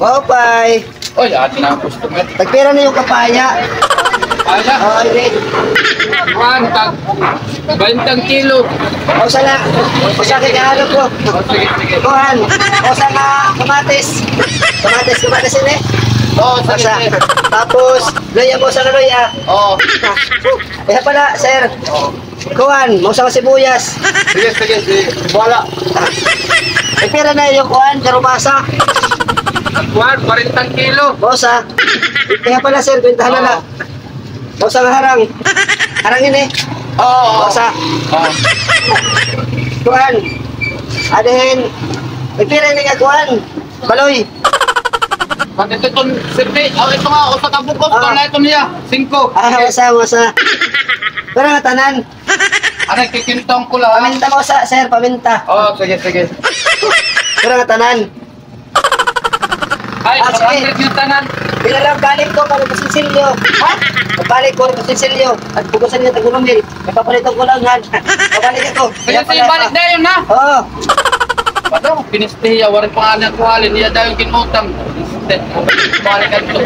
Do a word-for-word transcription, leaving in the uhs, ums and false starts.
Maupay. Oy, adi na an customer. Tagpira na iyo kapaya? Kapaya? Oo, ini. Kuan, tag baynte an kilo. Mausa na. Mausa kay kaano ko. O, sige, sige. Kuan, mausa nga kamatis. Kamatis, kamatis ini. Oo, sige, sige. Tapos, luya, mausa nga luya. Oo. Kaya pala, sir. Oo. Kuan, mausa nga sibuyas. Sige, sige, sige. Wala. Tagpira na iyo kuan, kalabasa? Kuan, kwarenta an kilo. Mausa. Kaya pala, sir, bentahan na la. Oo. Mausa nga harang. Harang ini. Oo, oo. Mausa. Oo. Kuan. Adi hin. Tagpira ini nga kuan? Baloy. Pati ito, ito, siyete. O, ito nga, usa ka bukos, ah, ito na ito niya. Singko. Ah, mausa, mausa. Pero nga tanan. Ano, kikintong ko lang. Paminta mausa, sir, paminta. Oo, sige, sige. Pero nga tanan. Ay, ah, sige. Four hundred yung tanan. Pila lang balik ko, para masinsilyo. Ha? Balik ko, masinsilyo. At pugusan niya tag-urumil. May papalitan ko lang, han. Pabalik ako. Sige, sige, balik dayon, ha? Oo. Ano? Pinistiya, waray pa nga niya kuhalin. Iya dayon ginutang. Balik ka dito.